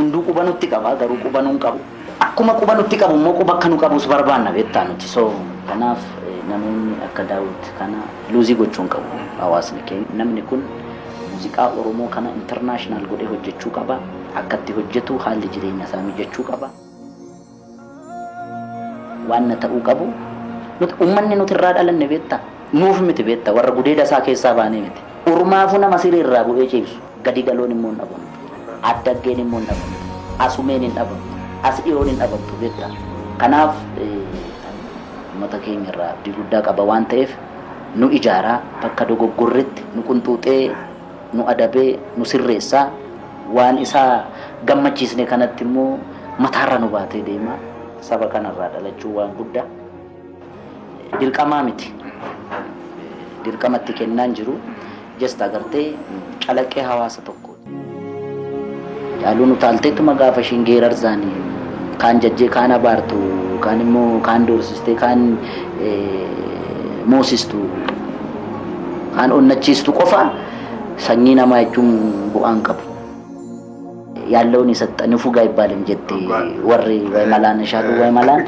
Hunduu quba nutti qaba, garuu quba nuun qabu. Akkuma quba nutti qabu immoo quba akka nu qabus barbaanna beektaa nuti. So kanaaf namoonni akka Daawit kana lose gochuu hin qabu hawaasni keenya. Namni kun muuziqaa Oromoo kana international godhee hojjechuu qaba. Akka itti hojjetu haalli jireenya isaa mijachuu qaba. Waan na ta'uu qabu nuti uummanni nuti irraa dhalanne beektaa nuuf miti beektaa, warra gudeeda isaa keessaa baanee miti. Ormaafuu nama siree irraa bu'ee ciibsu, gadi galoon immoo hin dhabamtu. Addaggeen immoo hin dhabamtu. Asumeen hin dhabamtu. As dhiyoon hin dhabamtu beektaa. Kanaaf uummata keenya irraa abdii guddaa qaba waan ta'eef, nu ijaaraa, bakka dogoggorretti nu qunxuuxee, nu adabee, nu sirreessaa, waan isaa gammachiisne kanatti immoo mataarra nu baatee deema. Saba kanarraa dhalachuu waan guddaa, dirqamaa miti. Dirqamatti kennaan jiru, just agartee calaqqee hawaasa tokkooti. Caaluun utaalteetuma gaafa ishiin geerarsaani kaan jajjee, kaan abaartu, kaan immoo kaan doorsistee, kaan moosistu, kaan onnachiistu qofa sanyii namaa jechuun bu'aan qabu. ያለውን የሰጠ ንፉግ አይባልም jette warri way malaan shaaluu way malaan.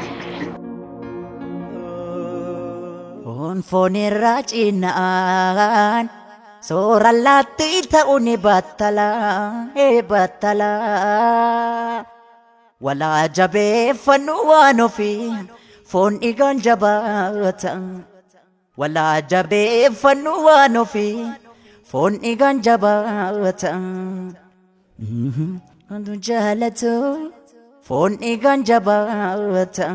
Foon irraa cinaan soora laatti ta'uu ni battala battala. Walaa jabeeffannu waan ofii, foon dhiigaan jabaata. Walaa jabeeffannu waan ofii, foon dhiigaan jabaata. Wantu jaalatu foon dhiigaan jabaata.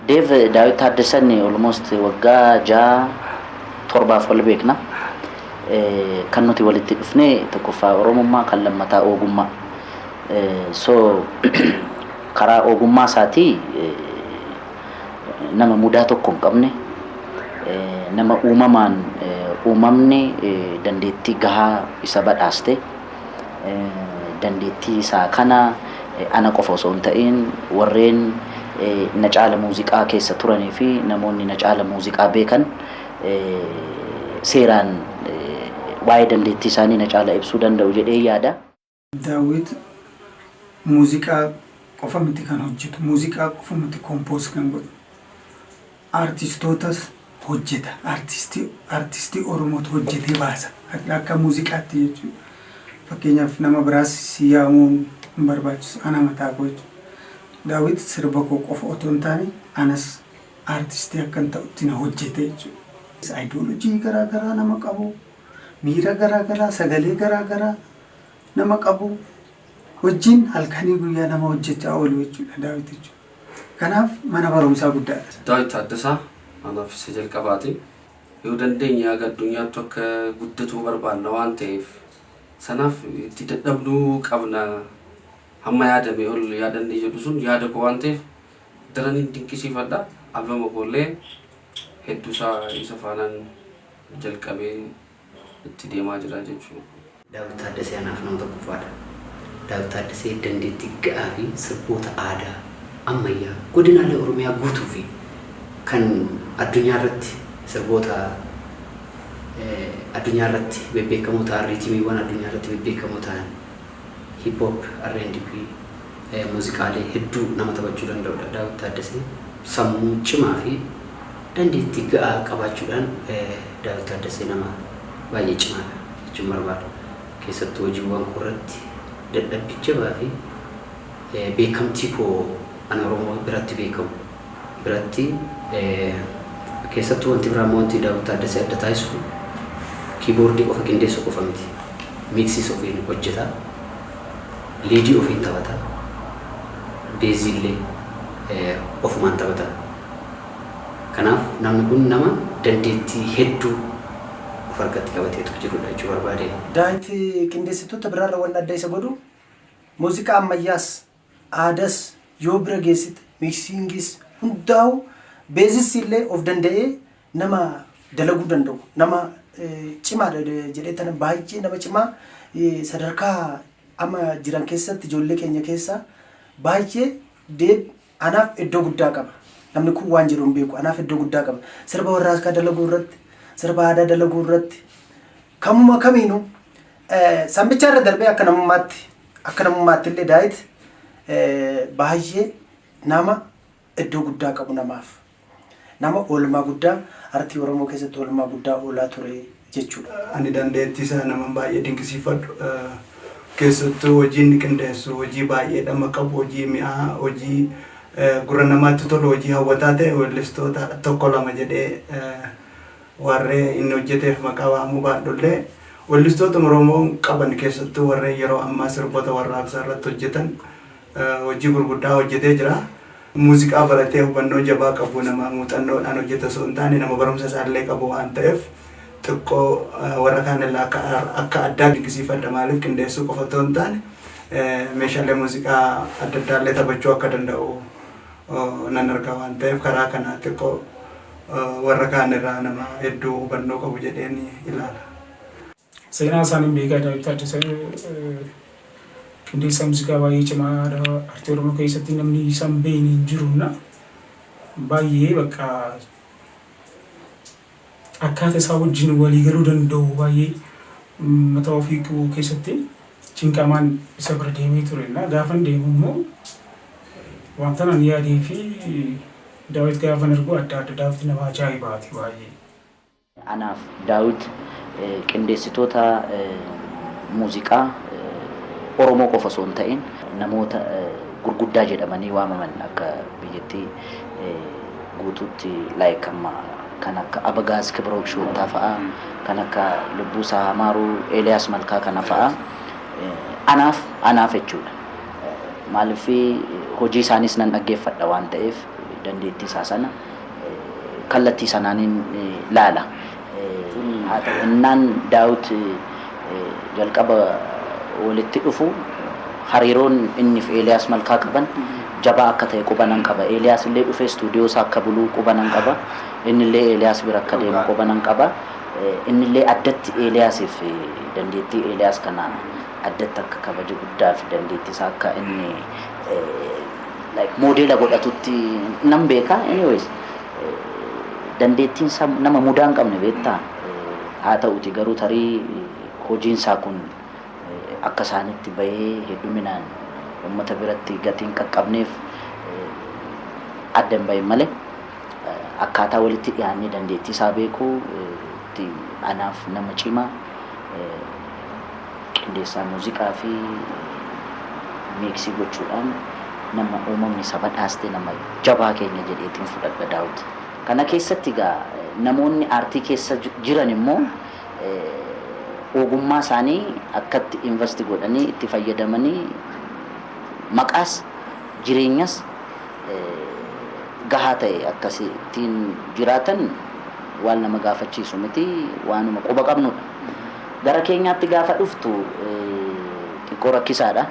Dev Daawit Taaddasan almost waggaa 6 7f wal beekna. Kan nuti walitti dhufne tokkoffaa Oromummaa, kan lammataa ogummaa. So karaa ogummaa isaatii nama mudaa tokko hin qabne, nama uumamaan uumamni dandeettii gahaa isa badhaaste, dandeettii isaa kana ana qofa osoo hin ta'in warreen na caala muuziqaa keessa turanii fi namoonni na caala muuziqaa beekan seeraan waa'ee dandeettii isaanii na caala ibsuu danda'u jedhee yaada. Daawit muuziqaa qofa miti kan hojjetu, muuziqaa qofa miti compose kan godhu. Artistootas hojjeta. Artistii Oromootu hojjetee baasa. Akka muuziqaatti jechuudha. Fakkeenyaaf nama biraas si yaamuun hin barbaachisu. Ana mataa koo jechuudha. Daawit sirba koo qofa otoo hin taane anas artistii akkan ta'utti na hojjete jechuudha. Ideology garaa garaa nama qabu, miira garaa garaa, sagalee garaa garaa nama qabu wajjin halkanii guyyaa nama hojjechaa oolu jechuudha Daawit jechuudha. Kanaaf mana barumsaa guddaadha. Daawit Taaddasaa anaaf isa jalqabaati. Yoo dandeenye haga addunyaatti akka guddatu barbaanna waan ta'eef, sanaaf itti dadhabnuu qabna, hamma yaadame ol yaadanne jedhu sun yaada koo waan ta'eef daran hin dinqisiifadha. Albama koollee hedduusaa isa faanaan jalqabee itti deemaa jira jechuudha. Daawit Taaddasee anaaf nama tokkoffaadha. Daawit Taaddasee dandeettii ga'aa fi sirboota aadaa ammayyaa godinaalee Oromiyaa guutuu fi kan addunyaa irratti, sirboota addunyaa irratti bebbeekamoo ta'an, rhythmiiwwan addunyaa irratti bebbeekamoo ta'an, hip hop, R&B, muuziqaalee hedduu nama taphachuu danda'udha. Daawit Taaddasee sammuu cimaa fi dandeettii ga'aa qabaachuudhaan Daawit Taaddasee nama baay'ee cimaadha jechuun barbaada. Keessattuu hojiiwwan koo irratti dadhabbii jabaa fi beekamtii koo an Oromoo biratti beekamu biratti, keessattuu wanti biraa immoo, wanti Daawit Taaddasee adda taasisu keyboardii qofa qindeessuu qofa miti. Mixiis ofiin hojjeta. Leadii ofiin taphata. Bassiillee ofumaan taphata. Kanaaf namni kun nama dandeettii hedduu of harkatti qabateetu jirudha jechuu barbaade. Daawit qindeessitoota biraarra wanni adda isa godhu muuziqaa ammayyaas aadaas yoo bira geessite, mixingis hundaa'u, bassis illee of danda'ee nama dalaguu danda'u, nama cimaadha jedhee tana, baay'ee nama cimaa sadarkaa amma jiran keessatti ijoollee keenya keessaa baay'ee deeb anaaf iddoo guddaa qaba. Namni kun waan jedhu hin beeku, anaaf iddoo guddaa qaba. Sirba warraaqsaa dalaguu irratti, sirba aadaa dalaguu irratti, kamuma kamiinuu sanbichaa irra darbee akka namummaatti illee Daawit baay'ee nama iddoo guddaa qabu namaaf. Nama oolmaa guddaa artii Oromoo keessatti oolmaa guddaa oolaa ture jechuudha. Ani dandeettii isaa nama baay'ee dinqisiifadhu. Keessattuu hojii inni qindeessu hojii baay'ee dhama qabu, hojii mi'aa, hojii gurra namaatti tolu, hojii hawwataa ta'e, weellistoota tokko lama jedhee warree inni hojjeteef maqaa waamuu baadhullee, weellistoota Oromoo qaban keessattuu warreen yeroo ammaa sirboota warraaqsaa irratti hojjetan hojii gurguddaa hojjetee jira. Muuziqaa baratee hubannoo jabaa qabu, nama muuxannoodhaan hojjeta osoo hin taane nama barumsa isaallee qabu waan ta'eef, xiqqoo warra kaanillee akka addaa dinqisiifadha. Maaliif, qindeessuu qofa otoo hin taane meeshaalee muuziqaa adda addaallee taphachuu akka danda'u nan argaa waan ta'eef, karaa kana xiqqoo warra kaan irraa nama hedduu hubannoo qabu jedheen ilaala. Seenaa isaaniin beekaa. Daawit Taaddasee qindeessaa muuziqaa baay'ee cimaadha. Artii Oromoo keessatti namni isa hin beekne hin jiru. Baay'ee bakka akkaataa isaa wajjin walii galuu danda'u baay'ee mataa ofii keessatti cinqamaan isa bira deemee ture. Gaafan deemu immoo wanta nan yaadee fi Daawit gaafan argu adda adda. Daawit nama ajaa'ibaati baay'ee. Anaaf Daawit qindeessitoota muuziqaa Oromoo qofa osoo hin ta'in namoota gurguddaa jedhamanii waamaman akka biyyattii guutuutti, like amma kan akka Abagaaz Kibroog Shuuttaa fa'a, kan akka Lubbuusaa Hamaaruu, Eeliyaas Malkaa kana fa'a anaaf jechuudha. Maaliif, hojii isaanis nan dhaggeeffadha waan ta'eef, dandeettii isaa sana kallattii sanaaniin laala. Haa ta'u, innaan Daawit jalqaba walitti dhufu hariiroon inni fi Eeliyaas Malkaa qaban jabaa akka ta'e quba nan qaba. Eeliyaas illee dhufee istuudiyoo isaa akka buluu quba nan qaba. Inni illee Eeliyaas bira akka deemu quba nan qaba. Inni illee addatti Eeliyaasiif dandeettii Eeliyaas kana addatti akka kabaja guddaa fi dandeettii isaa akka inni like moodela godhatutti nan beeka. Anyways, dandeettiin isaa nama mudaa hin qabne beektaa. Haa ta'uti garuu tarii hojiin isaa kun akka isaanitti bahee hedduminaan uummata biratti gatiin qaqqabneef adda hin bahin malee, akkaataa walitti dhiyaannee dandeettii isaa beekuu itti anaaf nama cimaa, qindeessaa muuziqaa fi mix gochuudhaan nama uumamni saba dhaaste, nama jabaa keenya jedheetiin fudhadha Daawit. Kana keessatti egaa namoonni aartii keessa jiran immoo ogummaa isaanii akkatti invest godhanii itti fayyadamanii maqaas jireenyas gahaa ta'e akkasittiin jiraatan waan nama gaafachiisu miti, waanuma quba qabnudha. Gara keenyaatti gaafa dhuftu xiqqoo rakkisaadha.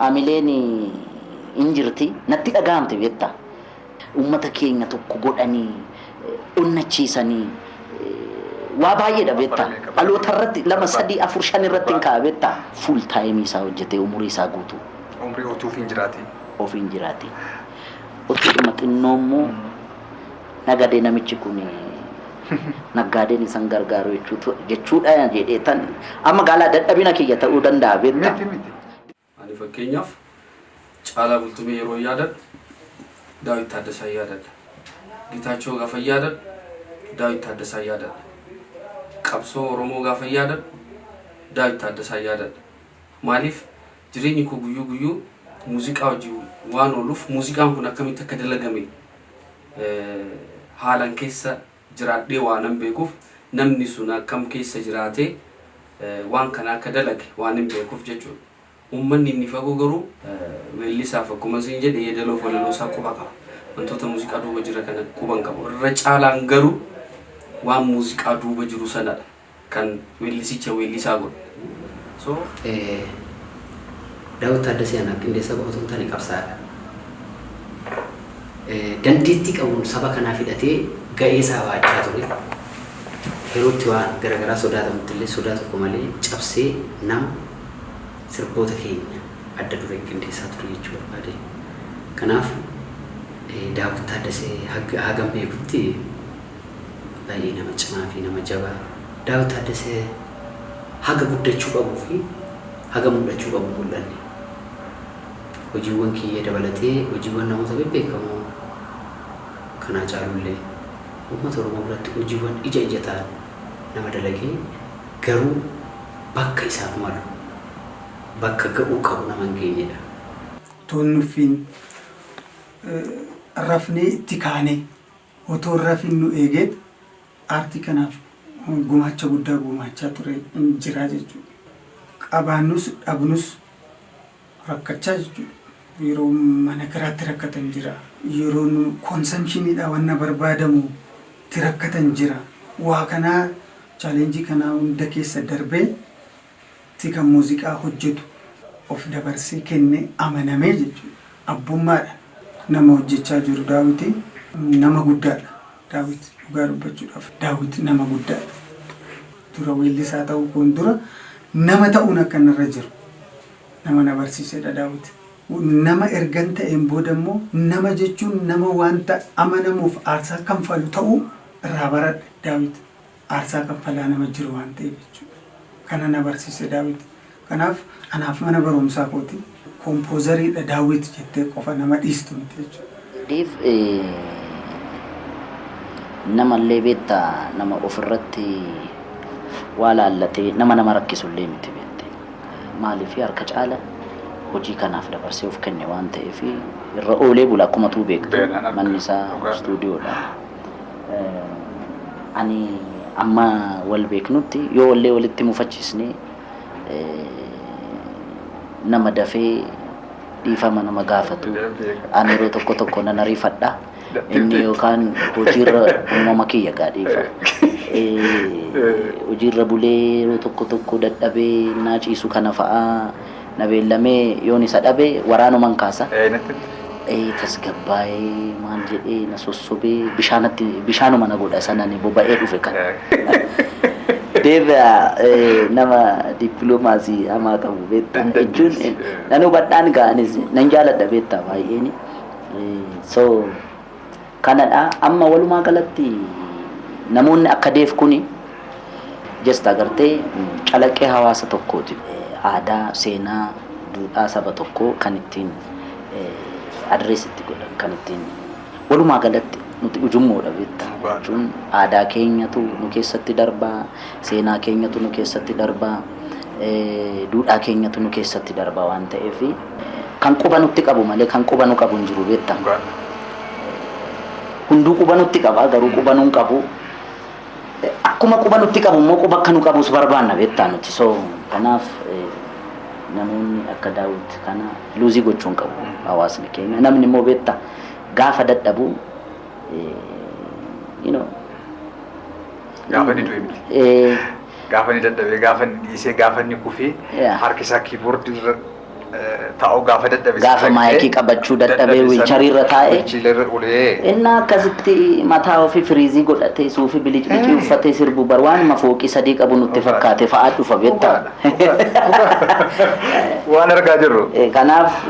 Amileen hin jirti natti dhaga'amte beektaa. Uummata keenya tokko godhanii onnachiisanii waa baay'eedha beektaa. Dhaloota irratti lama, sadii, afur, shan irratti hin kaa'a beektaa. Full time isaa hojjetee umurii isaa guutuu. Umrii otuuf hin jiraatin. Ofiin jiraate. Otuudhuma xinnoo immoo nagadee namichi kun naggaadeen isan gargaaru jechuudha jedhee tan amma gaalaa dadhabina kiyya ta'uu danda'a beektaa. Miti miti. Ani fakkeenyaaf Caalaa Bultumee yeroo yaadadhu Daawit Taaddasaa yaadadha. Gitaachoo gaafa yaadadhu Daawit Taaddasaa yaadadha. Qabsoo Oromoo gaafa yaadadhu Daawit Taaddasaa yaadadha. Maaliif, jireenyi koo guyyuu guyyuu muuziqaa wajjin waan ooluuf, muuziqaan kun akkamitti akka dalagame haalan keessa jiraadhee waanan beekuuf, namni sun akkam keessa jiraatee waan kana akka dalage waan hin beekuuf jechuudha. Uummanni inni fagoo garuu weellisaaf, akkuma isin jedhe, yeedaloof walaloo isaa quba qaba. Wantoota muuziqaa duuba jira kana quba hin qabu. Irra caalaan garuu waan muuziqaa duuba jiru sanadha kan weellisicha weellisaa godhu. So Daawit Taaddasee anaaf qindeessaa qofa osoo hin taane qabsaa'aadha. Dandeettii qabuun saba kanaaf hidhatee ga'ee isaa baachaa ture. Yerootti waan garaagaraa sodaatamutti illee sodaa tokko malee cabsee nama Sirboota keenya adda dureen qindeessaa ture jechuu barbaade. Kanaaf Daawit Taaddasee hagam beekutti baay'ee nama cimaa fi nama jabaa. Daawit Taaddasee haga guddachuu qabuu fi haga mul'achuu qabu mul'anne. Hojiiwwan kiyya dabalatee hojiiwwan namoota bebbeekamoo kanaa caalullee uummata Oromoo biratti hojiiwwan ija ija ta'an nama dalagee, garuu bakka isaaf malu, bakka ga'uu qabu nama hin geenyedha. Otoo hin nuffiin rafnee itti kaanee, otoo hin rafin nu eegeet aartii kanaaf gumaacha guddaa gumaachaa ture jira jechuudha. Qabaannus dhabnus rakkachaa jechuudha. Yeroo mana kiraatti rakkatan jira. Yeroo consumptioniidhaa wanna barbaadamu itti rakkatan jira. Waa kanaa, challenge kanaa hunda keessa darbee itti kan muuziqaa hojjetu of dabarsee kennee amanamee jechuudha. Abbummaadhaan nama hojjechaa jiru Daawiti nama guddaadha. Daawit, dhugaa dubbachuudhaaf, Daawit nama guddaadha. Dura weellisaa ta'uu koon dura nama ta'uun akka inni irra jiru nama na barsiisedha Daawit. Nama ergan ta'een booda immoo nama jechuun nama wanta amanamuuf aarsaa kanfalu ta'uu irraa baradhe Daawit. Aarsaa kanfalaa nama jiru waan ta'eef jechuudha. Kana na barsiise Daawit. Kanaaf anaaf mana barumsaa kooti. Composeriidha Daawit jettee qofa nama dhiistu miti jechuudha. Deef namallee beektaa, nama ofirratti waa laallatee nama nama rakkisullee miti beekte. Maaliif, harka caala hojii kanaaf dabarsee of kenne waan ta'eef irra oolee bula, akkuma tuu beektu, manni isaa istuudiyoodha. Ani amma wal beeknutti yoo wallee walitti mufachiisne nama dafee dhiifama nama gaafatu. Ani yeroo tokko tokko nan ariifadha. Inni yookaan hojiirra, uumama kiyya gaa dhiifa. Hojiirra bulee yeroo tokko tokko dadhabee naa ciisu kana fa'aa na beellamee yoon isa dhabe waraanuman kaasa. Tasgabbaa'ee maal jedhee na sossobee bishaanatti bishaanuma na godha sanani boba'ee dhufe kan. Deebi'a, nama dippiloomaasii hamaa qabu beektaa jechuun nan hubadhaan ga'anis nan jaaladha beektaa baay'een. So kanadha. Amma walumaa galatti namoonni akka Deef kuni just agartee calaqqee hawaasa tokkooti. Aadaa, seenaa, duudhaa saba tokkoo kan ittiin address itti godhan, kan ittiin walumaa galatti nuti ujummoodha beektaa jechuun aadaa keenyatu nu keessatti darbaa, seenaa keenyatu nu keessatti darbaa, duudhaa keenyatu nu keessatti darbaa waan ta'eef kan quba nutti qabu malee kan quba nu qabu hin jiru beektaa. Hunduu quba nutti qaba, garuu quba nu hin qabu. Akkuma quba nutti qabu immoo quba akka nu qabus barbaanna beektaa nuti. So kanaaf namoonni akka Daawit kana lose gochuu hin qabu hawaasni keenya. Namni immoo beektaa gaafa dadhabu Gaafa inni du'e miti. Gaafa inni dadhabee, gaafa inni dhiisee, gaafa inni kufee, harki isaa keyboardii irra taa'uu gaafa dadhabe. Gaafa maayikii qabachuu dadhabee wheelchairirra taa'e. Wheelchairirra ulee. Inni akkasitti mataa ofii freeze godhatee suufii bilicbicii uffatee sirbu bar waanuma fooqii sadii qabu nutti fakkaate fa'aa dhufa beektaa. Waan argaa jirru. Kanaaf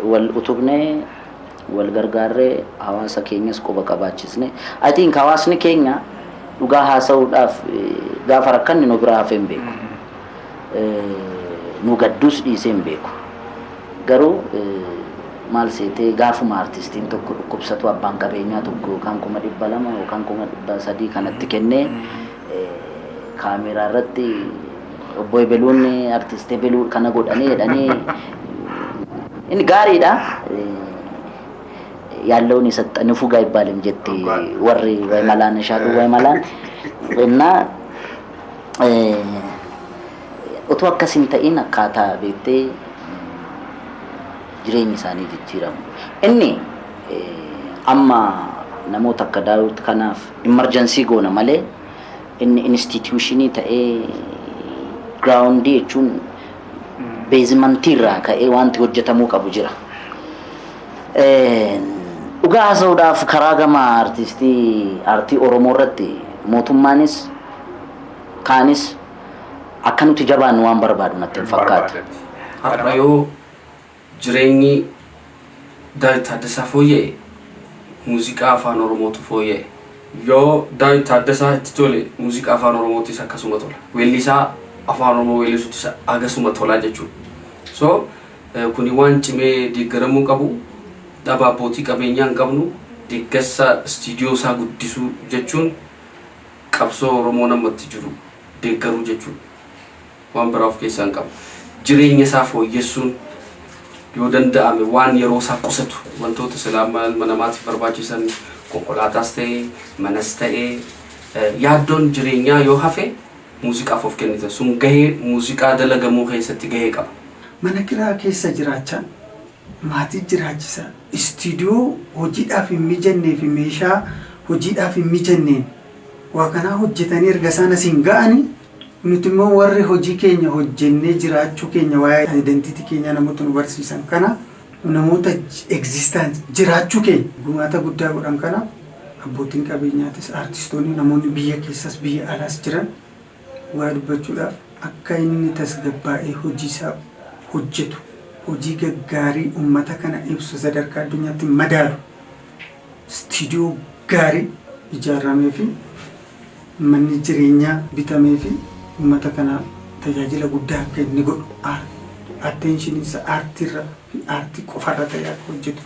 wal utubnee, wal gargaarree, hawaasa keenyas quba qabaachisne. I think hawaasni keenya dhugaa haasa'uudhaaf gaafa rakkanni nu biraa hafee hin beeku. Nu gadduus dhiisee hin beeku. Garuu maal seetee, gaafuma artistiin tokko dhukkubsatu abbaan qabeenyaa tokko yookaan 200,000 yookaan 300,000 kanatti kennee kaameeraa irratti obbo Ebeluun, artist Ebeluu kana godhanii jedhanii, inni gaariidha. ያለውን የሰጠ ንፉግ አይባልም jette warri ወይ መላን ሻሉ ወይ መላን እና otoo akkas hin ta'in akkaataa beektee jireenyi isaanii jijjiiramu. Inni amma namoota akka Daawit kanaaf emergency goona malee inni institutionii ta'ee groundii jechuun basementii irraa ka'ee wanti hojjetamuu qabu jira. Dhugaa haasa'uudhaaf karaa gama artistii, aartii Oromoo irratti mootummaanis kaanis Akka nuti jabaannu waan barbaadu natti hin fakkaatu. Har'a yoo jireenyi Daawit Taaddasaa fooyya'e, muuziqaa Afaan Oromootu fooyya'e. Yoo Daawit Taaddasaa itti tole, muuziqaa Afaan Oromootis akkasuma tola. Weellisaa Afaan Oromoo weellisuutis akkasuma tola jechuudha. So kuni waan cimee deeggaramuu qabu. Dhaba abbootii qabeenyaa hin qabnu. Deeggarsa istiidiyoo isaa guddisuu jechuun qabsoo Oromoo namatti jiru deeggaruu jechuudha. Waan biraa of keessaa hin qabu. Jireenya isaa fooyyessuun yoo danda'ame, waan yeroo isaa qusatu, wantoota silaa ilma namaatiif barbaachisan, konkolaataas ta'e, manas ta'e, yaaddoon jireenyaa yoo hafe, muuziqaaf of kennita, sun gahee muuziqaa dalagamuu keessatti gahee qaba. Mana kiraa keessa jiraachaa, maatii jiraachisaa, istiidiyoo hojiidhaaf hin mijannee fi meeshaa hojiidhaaf hin mijanneen waa kanaa hojjetanii erga isaan asiin ga'anii, nuti immoo warri hojii keenya hojjennee jiraachuu keenya, waa'ee identity keenyaa namoota nu barsiisan kana, namoota existence jiraachuu keenya gumaata guddaa godhan kanaaf, abbootiin qabeenyaatis, aartistoonni, namoonni biyya keessas biyya alaas jiran waa dubbachuudhaaf, akka inni tasgabbaa'ee hojii isaa hojjetu, hojii gaggaarii uummata kana ibsu, sadarkaa addunyaatti madaalu, istiidiyoo gaarii ijaaramee fi manni jireenyaa bitamee fi uummata kanaaf tajaajila guddaa akka inni godhu, attention isa aartiirra fi aartii qofarra ta'e akka hojjetu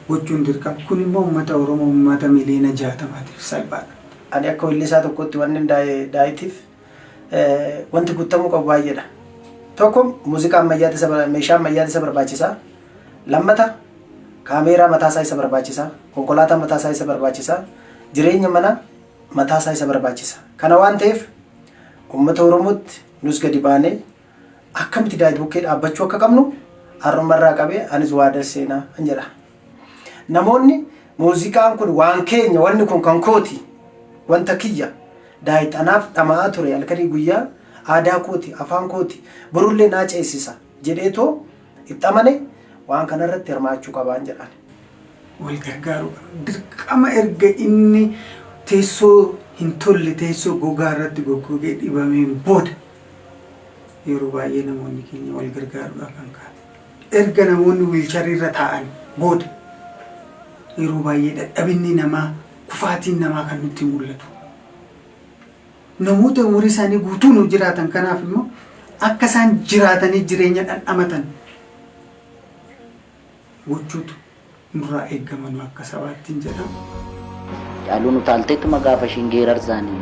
gochuun dirqama. Kun immoo uummata Oromoo, uummata miliyoona 60tiif salphaadha. Ani akka weellisaa tokkotti wanni Daawitiif wanti guutamuu qabu baay'eedha. Tokko, muuziqaa ammayyaati isa, meeshaa ammayyaati isa barbaachisa. Lammata, kaameeraa mataasaa isa barbaachisa. Konkolaataa mataasaa isa barbaachisa. Jireenya mana mataasaa isa barbaachisa. Kana waan ta'eef, uummata Oromootti nus gadi baanee akkamitti Daawit bukkee dhaabbachuu akka qabnu har'umarraa qabee anis waada seenaa hin jedha. Namoonni muuziqaan kun waan keenya, wanni kun kan kooti, wanta kiyya, Daawit anaaf dhama'aa ture halkanii guyyaa, aadaa kooti, afaan kooti, borullee naa ceesisa jedheetoo itti amane waan kanarratti hirmaachuu qabaan jedhaan. Wal gargaaruu qaba. Dirqama erga inni teessoo hin tolle, teessoo gogaa irratti goggogee dhibameen booda, yeroo baay'ee namoonni keenya wal gargaaruudhaaf kan ka'an. Erga namoonni wheelchairii irra taa'an booda, yeroo baay'ee dadhabinni namaa, kufaatiin namaa kan nutti mul'atu. Namoota umurii isaanii guutuu nu jiraatan kanaaf immoo akka isaan jiraatanii jireenya dhandhamatan gochuutu nurraa eegama nu akka sabaattiin jedhama. Caaluun utaalteettuma gaafa ishiin geerarsaanii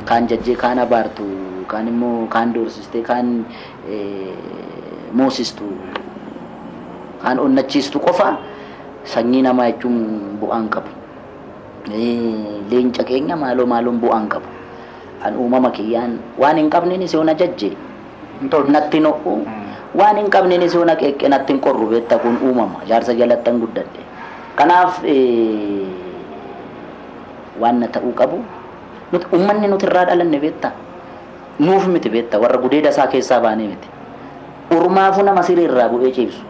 kaan jajjee, kaan abaartu, kaan immoo kaan doorsistee, kaan moosistu, kaan onnachiistu qofa sanyii namaa jechuun bu'aan qabu. Leenca keenya maaloo maaloon bu'aan qabu. An uumama kiyyaan waan hin qabneen si ona jajje natti no'u, waan hin qabneen si ona qeeqqe natti hin qorru. Beekta, kun uumama jaarsa jalattan guddadhe. Kanaaf waan na ta'uu qabu, nuti uummanni nuti irraa dhalanne, beekta, nuuf miti, beekta, warra gudeeda isaa keessaa baanee miti. Ormaafuu nama siree irraa bu'ee ciibsu.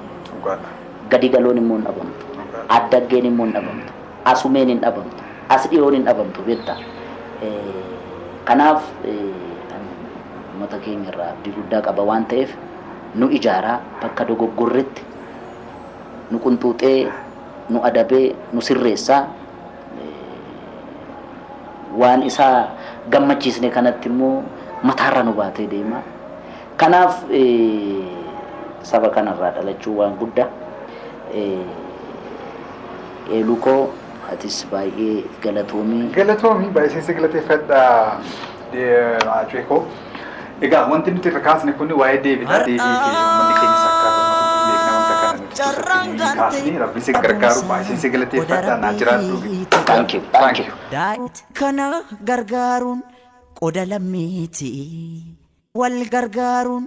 Gadi galoon immoo hin dhabamtu. Addaggeen immoo hin dhabamtu. Asumeen hin dhabamtu. As dhiyoon hin dhabamtu, beekta. Kanaaf uummata keenya irraa abdii guddaa qaba waan ta'eef, nu ijaaraa, bakka dogoggorretti nu qunxuuxee, nu adabee, nu sirreessaa, waan isaa gammachiisne kanatti immoo mataarra nu baatee deema. Kanaaf saba kanarraa dhalachuu waan guddaa. Eeluu koo, atis baay'ee galatoomii. Galatoomii, baay'ee si galateeffadha, Acuukoo. Egaa wanti nuti irra kaasne kun waa'ee deebiidha. Deebii fi uummanni keenyas akka beekna wanta kana nuti keessatti kaasne. Rabbi si gargaaru, baay'ee si galateeffadha. Naa jiraadhu. Thank you. Thank you. Daa'it kana gargaaruun qoda lammiiti. Wal gargaaruun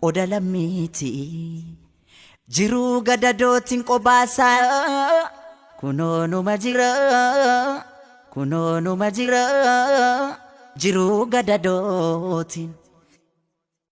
qoda lammiiti. Jiruu gadadootiin qobaasaa kunoonuma jira. Kunoonuma jira. Jiruu gadadootiin.